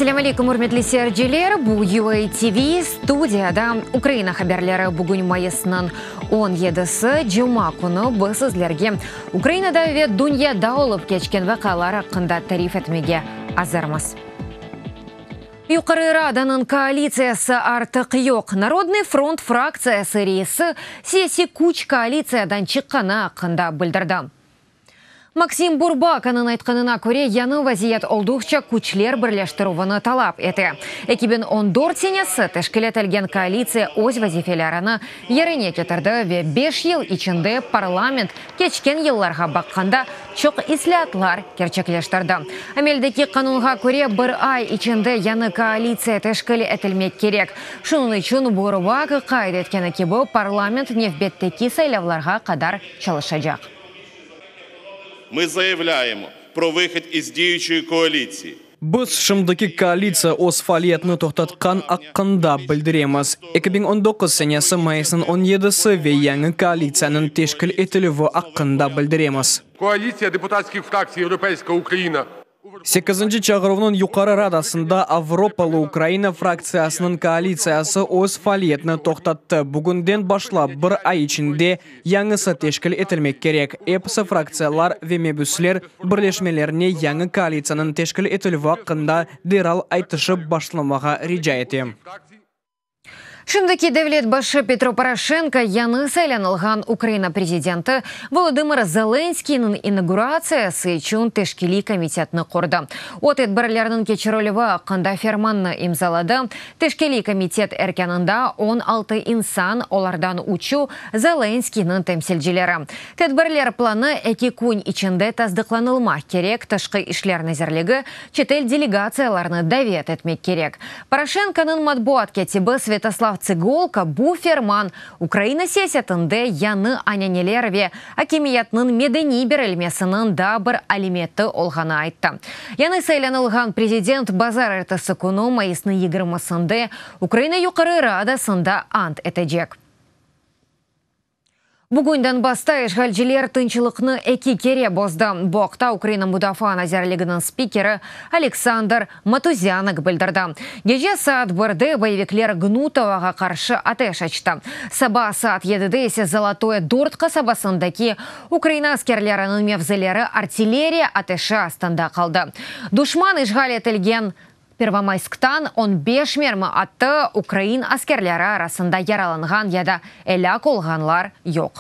Selâm aleyküm, ürmetli seyirciler! Bu UA TV, studiyada Ukraina haberleri. Bugün mayısnıñ on yedisi, cuma künü, biz sizlerge Ukrainada ve dünyada olıp keçken vaqialar aqqında tarif etmege azırmız. Yuqarı Radanıñ koalitsiyası artıq yoq. Narodnıy front fraktsiyası reisi siyasiy küç koalitsiyadan çıqqanı aqqında bildirdi. Maksim Burbakanıñ aytqanına köre, yañı vaziyet olduqça küçler birleştirüvini talap ete. 2014 senesi teşkil etilgen koalitsiya öz vazifelerini yerine ketirdi ve 5 yıl içinde parlament keçken yıllarğa baqqanda çoq islâatlar kerçekleştirdi. Ameldeki qanunğa köre, bir ay içinde yañı koalitsiya teşkil etilmek kerek. Şunıñ içün Burbaka qayd etkeni kibi, parlament nevbetteki saylavlarğa qadar çalışacaq. Мы заявляем про выход из действующей коалиции. Biz şimdiki koalitsiya öz faaliyetini toqtatqan aqqında bildiremiz. 2019 senesi mayısnıñ 17-si ve yañı koalitsiyanıñ teşkil etilüvi aqqında bildiremiz. Коаліція депутатських фракцій «Європейська Україна» Sekizinci çağıruvnıñ Yuqarı Radasında Avropalı Ukraina fraktsiyasınıñ koalitsiyası öz faaliyetini toqtattı. Bugünden başlap bir ay içinde yañısı teşkil etilmek kerek. Episi fraktsiyalar ve mebüsler birleşmelerine yañı koalitsiyanıñ teşkil etilüvi aqqında deral aytışıp başlamağa rica etem. Şimdiki devlet başı Petro Poroşenko yañı saylanılğan Ukraina prezidenti Volodımır Zelenskiyniñ inauguratsiyası içün teşkiliy komitetni qurdı. O, tedbirlerniñ keçirilüvi aqqında fermannı imzaladı. Teşkiliy komitet erkânında 16 insan, olardan üçü Zelenskiyniñ temsilcileri. Tedbirler planı 2 kün içinde tasdıqlanılmaq kerek, Tışqı işler nazirligi çetel delegatsiyalarnı davet etmek kerek. Poroşenkonıñ matbuat kâtibi Svâtoslav Tsegolko bu ferman Ukraina siyasetinde yañı ananeler ve akimiyetniñ medeniy berilmesiniñ daa bir alâmeti olğanı ayttı. Yañı saylanılğan prezident bazarertesi künü mayısnıñ 20-sinde Ukraina Yuqarı Radasında ant etecek. Bugün Donbassta işğalciler tınçlıqnı eki kere bozdı. Bu aqta Ukraina Mudafaa nazirliginiñ spikeri Aleksandr Matuzânık bildirdi. Gece saat 1-de boyevikler Gnutovağa qarşı ateş açtı. Saba saat 7-de ise Zolotoye 4 qasabasındaki Ukraina askerleriniñ mevzileri artilleriya ateşi astında qaldı. Duşman işğal etilgen Pervomaysktan 15 mermi attı, ukrain askerleri arasında yaralanğan ya da elâk olğanlar yoq.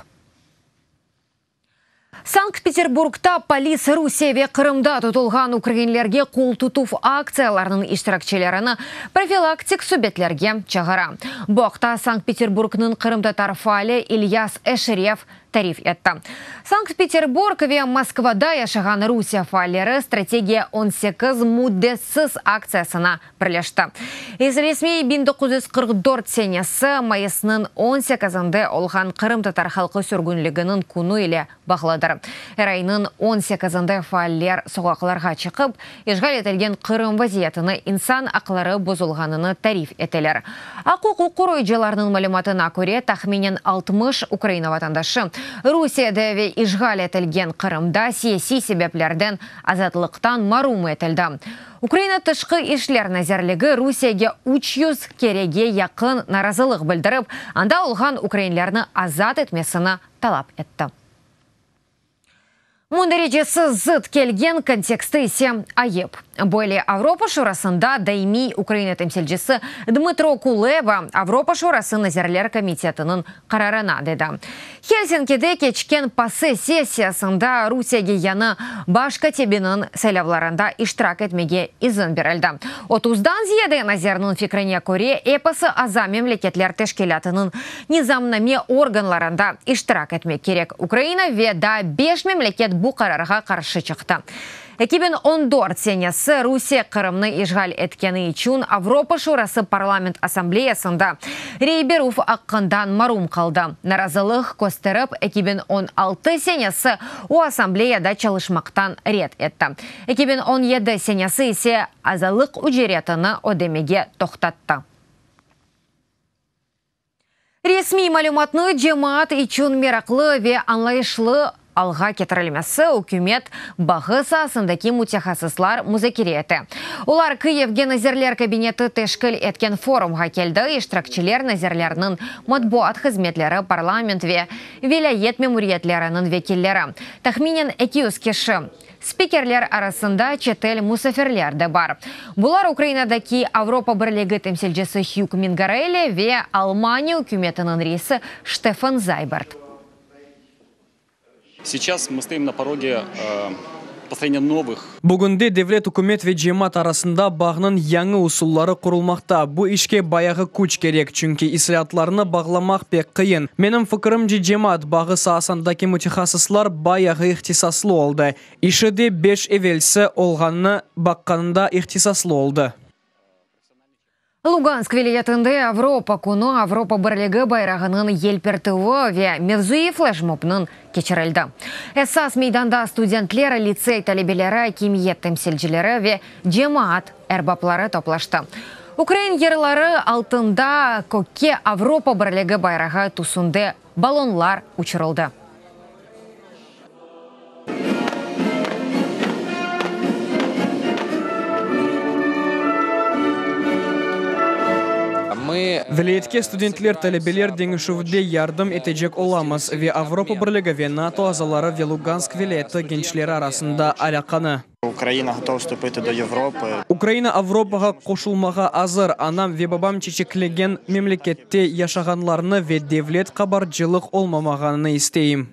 Sankt-Peterburgda polis Rusiye ve Qırımda tutulğan ukrainlerge qol tutuv aktsiyalarınıñ iştirakçilerini profilaktik subetlerge çağıra. Bu aqta Sankt-Peterburgnıñ qırımtatar faali İlyas Eşref tarif etti. Sankt-Peterburg ve Moskvada yaşağan Rusiye faalleri Strategiya 18 müddetsiz aktsiyasına birleşti. Resmiy 1944 senesi mayısnıñ 18-nde olğan qırımtatar halqı sürgünliginiñ künü ile bağlıdır. Er aynıñ 18-nde faaller soqaqlarğa çıqıp, işğal etilgen Qırım vaziyetini, insan aqları bozulğanını tarif eteler. Aq-uquq qoruyıcılarnıñ malümatına köre, tahminen 60 Ukraina vatandaşı Rusiyede ve işğal etilgen Qırımda siyasiy sebeplerden azatlıqtan marum etildi. Ukraina Tışqı işler nazirligi Rusiyege 300 kerege yaqın narazılıq bildirip, anda olğan ukrainlerni azat etmesini talap etti. Mündericesi zıt kelgen konteksti ise ayıp. Böyle Avropa Şurasında daimiy Ukraina temsilcisi Dmıtro Kuleba Avropa Şurası Nazirler komitetiniñ qararına dedi. Helsinkide keçken PASE sessiyasında Rusiyege yañı baş kâtibiniñ saylavlarında iştirak etmege izin berildi. 30-dan ziyade nazirniñ fikrine köre, episi aza memleketler teşkilâtınıñ nizamname organlarında iştirak etmek kerek. Ukraina ve daa beş memleket bu qararğa qarşı çıqtı. 2014 senesi Rusiye Qırımnı işğal etkeni içün Avropa Şurası Parlament Assambleyasında rey berüv aqqından marum qaldı. Narazılıq kösterip, 2016 senesi o assambleyada çalışmaqtan red etti. 2017 senesi ise azalıq ücretini ödemege toqtattı. Resmiy malümatnı cemaat içün meraqlı ve añlayışlı alğa ketirilmesi ükümet bağı saasındaki mütehassıslar muzakere ete. Olar Kıyivge Nazirler Kabineti teşkil etken forumğa keldi. İştirakçiler nazirlerniñ matbuat hızmetleri, parlament ve vilâyet memuriyetleriniñ vekilleri. Tahminen 200 kişi. Spikerler arasında çetel musafirler de bar. Bular Ukrainadaki Avropa Birligi temsilcisi Hüg Mingarelli ve Almaniya ükümetiniñ reisi Ştefan Zaybert. Seyças mı stoim na poroge postroyeniya novıh. Bugünde devlet, ükümet ve cemaat arasında bağnıñ yañı usulları qurulmaqta. Bu işke bayağı küç kerek, çünki islâatlarnı bağlamaq pek qıyın. Menim fikirimce, cemaat bağı saasındaki mütehassıslar bayağı ihtisaslı oldı. İşi de beş evelsi olğanına baqqanında ihtisaslı oldı. Lugansk vilâyetinde Avropa künü Avropa Birligi bayrağınıñ yelpirtüvi ve mevzuiy fleşmobnıñ keçirildi. Esas meydanda studentler, litsey talebeleri, akimiyet temsilcileri ve cemaat erbapları toplaştı. Ukrain yırları altında kökke Avropa Birligi bayrağı tüsünde balonlar uçurıldı. Vilâyetke studentler, talebeler deñişüvde yardım etecek olamız ve Avropa Birligi ve NATO azaları ve Lugansk vilâyeti gençleri arasında alâqanı. Ukraina Avropağa qoşulmağa azır. Anam ve babam çeçeklegen memlekette yaşağanlarını ve devlet qabarcılıq olmamağanını isteyim.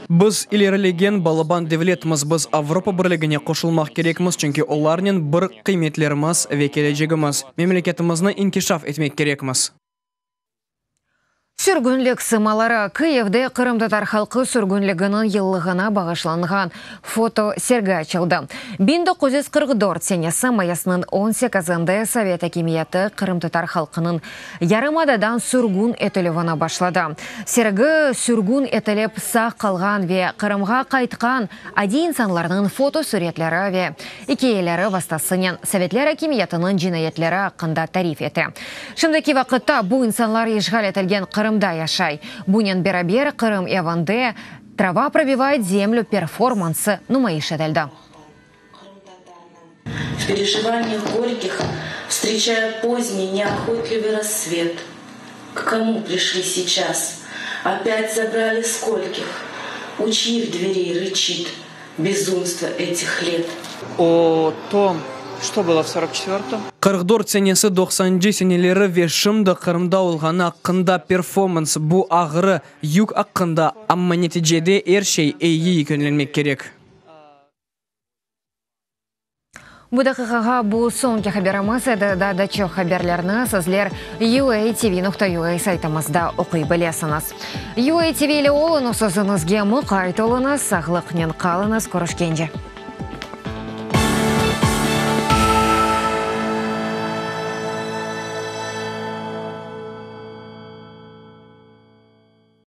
Biz ilerilegen balaban devletmiz. Biz Avropa Birligine qoşulmaq kerekmiz, çünki olarnen bir qıymetlerimiz ve kelecegimiz. Memleketimizni inkişaf etmek kerekmiz. Sürgünlik sımaları, Kıyivde qırımtatar halqı sürgünliginiñ yıllığına bağışlanğan foto sergi açıldı. 1944 senesi mayısnıñ on sekizinde sovet akimiyeti qırımtatar halqınıñ yarımadadan sürgün etilüvini başladı. Sergi sürgün etilip sağ qalğan ve Qırımğa qaytqan adiy insanlarnıñ fotosüretleri ve ikâyeleri vastasınen sovetler akimiyetiniñ cinayetleri aqqında tarif ete. Şimdiki vaqıtta bu insanlar işğal etilgen Qırımda yaşay. Bunen beraber, Qırım evinde Trava probivayet zemlü performansı numayış etildi. V perejivaniyah gorkih vstreçaya pozdniy neohotlivyy rassvet, K komu prişli seyças, opyat zabrali skolkih, U çyih dverey rıçit bezumstvo etih let? O tom, çto bylo v sorok çetvertom. 44 senesi, doqsancı seneleri ve şimdi Qırımda olğanı aqqında performans, bu ağrı, yük aqqında, amma neticede er şey eyi yekünlenmek kerek. Bu daqiqağa bu soñki haberimiz edi. Daa da çoq haberlerni sizler UATV.UA saytımızda oquy bilesiñiz. UATV ile oluñız, özüñizge muqayt oluñız, sağlıqnen qalıñız, körüşkence.